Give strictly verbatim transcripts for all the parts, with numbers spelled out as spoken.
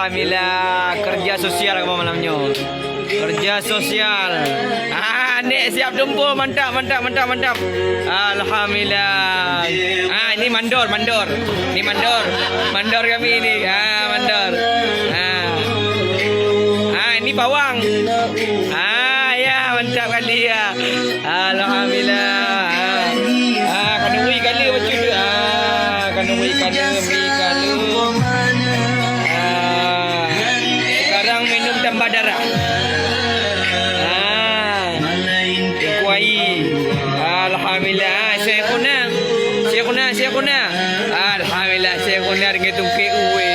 Alhamdulillah, kerja sosial kamoe malam nyoe. Kerja sosial. Ah, nek siap tumpul, mantap, mantap, mantap, mantap. Alhamdulillah. Ah, ini mandor, mandor. Ini mandor. Mandor kami ini. Ah, mandor. Ah. Ah, ini pawang. Ah, ya, mantap kali ya. Alhamdulillah. Ah, kanduri kali macam tu. Ah, kanduri kali, beri kali. Ah, sekarang minum tambah darah. Ah, kuai. Alhamdulillah. Ah, Syekhuna. Syekhuna, Syekhuna. Alhamdulillah, Syekhuna dengan tungkek uwe.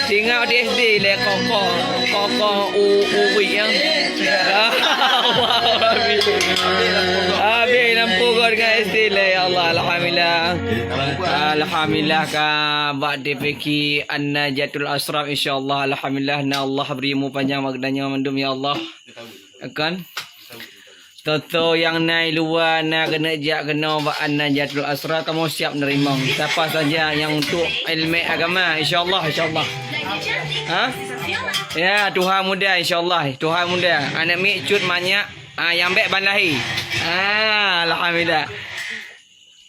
Tinggal di S D lé koko, koko u, uwi ya. Habis lampu gor dengan S D lé, ya Allah, alhamdulillah. Alhamdulillah ka bak D P Q An-Najatul Asraf, insyaallah, alhamdulillah, na Allah beri umur panjang bak geutanyoe mandum, ya Allah. Akan. Toto nyang na i luwa na keuneuk jak keunoe bak An-Najatul Asraf, kamoe siap neurima. Siapa saja nyang untuk ilmu agama, insyaallah, insyaallah. Ha? Ya, tuha muda, insyaallah. Tuha muda. Aneuk miet cut manyak. Ah, nyang bèk ban lahé. Ah, alhamdulillah.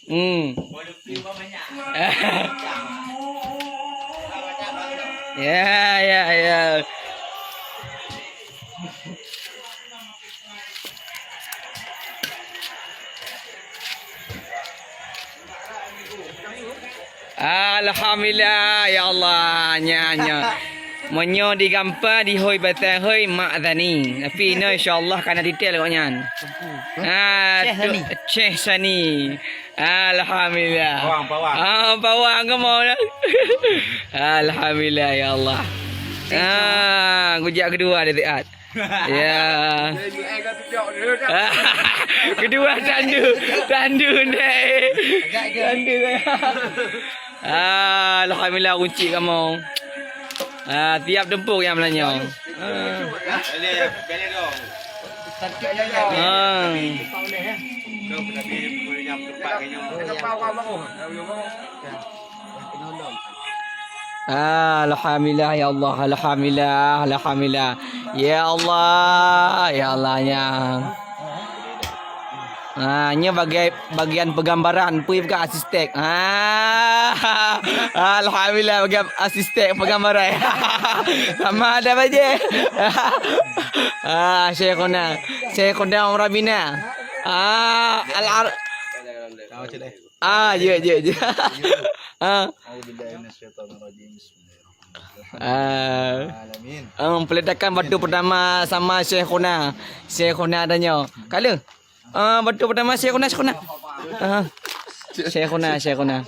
Hmm. Ya, ya, ya. Alhamdulillah, ya Allah, nya, nya. Meunyoe di Gampang, di Hôi Batang Hôi, Mak Zani. Tapi inoe insyaallah ka na titel awaknyan. Ah, Syekh Sani. Syekh Sani. Alhamdulillah. Pawang, pawang. Ah, pawang kamoe. Alhamdulillah, ya Allah. Ah, gujak keudua di siat. Ya. Keudua tandu, tandu naik. Tandu saya. Ah, alhamdulillah, kunci kamoe. Ah, tiap tumpuk nyang meulanyong. Ah. Ah. Ah, alhamdulillah, ya Allah, alhamdulillah, alhamdulillah. Ya Allah, ya Allah, ya. Ah, nyoe bagai-, bagian penggambaran, pui buka asistek. Ah, alhamdulillah, bagian asistek penggambaran. Sama ada baje. Ah, Syekhuna, Syekhuna Umrah Bina. Ah, al-ar-, ah, ya, ya, ya. Ah. A'udzubillahi minasyaitonirrajim. Bismillahirrahmanirrahim. Ah. Em, peletakan batu pertama sama Syekhuna. Syekhuna tanyoe. Kala. Ah, batu pertama Syekhuna, Syekhuna. Ah. Syekhuna, Syekhuna.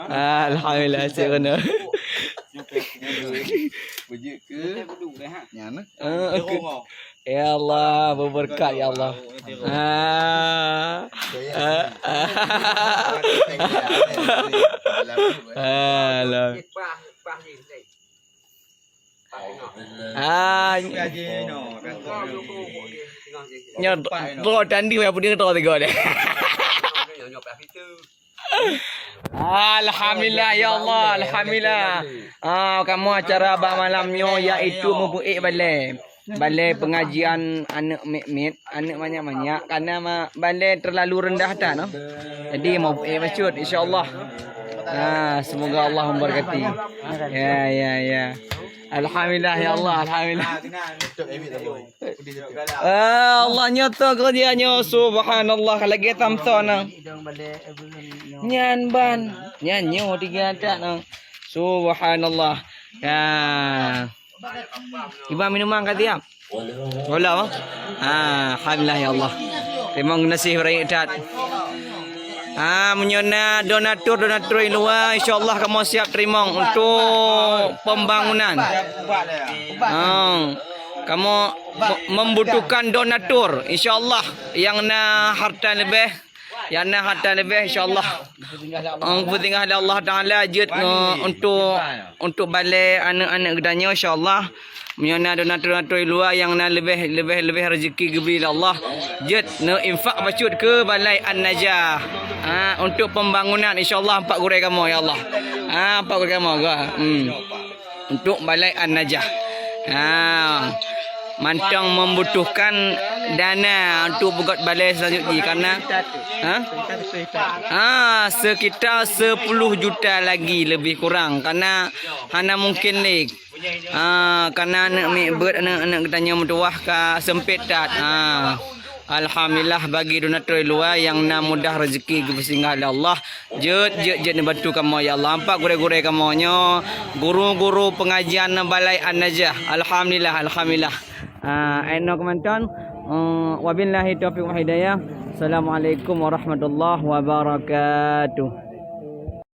Ah, alhamdulillah, Syekhuna. Bejek ke? Nyan. Ah, oke. Ya Allah, berberkat ya Allah. Ah. Ah, ah. Alah. Ah. Nyoe, bro, tandi, ya, pun dia tahu tiga deh. Alhamdulillah, ya Allah, alhamdulillah. Ah, kamoe acara bak malam nyoe iaitu meubeuék balè. Balè pengajian aneuk miet-miet, aneuk manyak-manyak, karena ma-, balè terlalu rendah that, no. Jadi, meubeuék bacut, insya Allah. Ah, semoga Allah memberkati. Ya, ya, ya. Alhamdulillah, ya Allah, alhamdulillah. Ah, Allah nyoe tho keureuja nyoe, subhanallah, lagèe Samson na. Nyan ban, nyan nyoe tiga tak na. Subhanallah. Ya. Iban minuman ka siap? Bola, oh? Ah, alhamdulillah ya Allah. Terima kasih banyak that. Ah, meunyoe na donatur-donatur di luwa, insya Allah kamoe siap teurimong untuk pembangunan. Ah, kamoe me-, membutuhkan donatur, insya Allah nyang na harta leubeh, nyang na harta leubeh, insya Allah. Geupeusingah lé Allah Taala jeuet ngon untuk, untuk balè aneuk-aneuk geutanyoe, insya Allah. Meunyoe na donatur-donatur di luwa nyang na leubeh, leubeh, leubeh rezeki geubri lé Allah, jeuet neu infak bacut keu balai An-Najah. Ha, untuk pembangunan, insya Allah, empat gurèe kamoe, ya Allah. Ha, empat gurèe kamoe, ga. Hmm. untuk balai An-Najah. Ha, mantong membutuhkan dana untuk bugot balai selanjut jih karena ha? Ha, sekitar sepuluh juta lagi lebih kurang karena hana mungkin lé. Ha, karena aneuk miet beuet, aneuk-aneuk geutanyoe meutuwah ka sempit that. Ha. Alhamdulillah bagi donatur luwa nyang na mudah rezeki geupeusinggah lé Allah. Jeuet, jeuet, jeuet neubantu kamoe ya Allah. Ampat gurée-gurée kamoe nyoe, guru-guru pengajian balai An-Najah. Alhamdulillah, alhamdulillah. Ah, enoe keumanton. Eh, wabillahi taufiq wal hidayah. Assalamualaikum warahmatullahi wabarakatuh.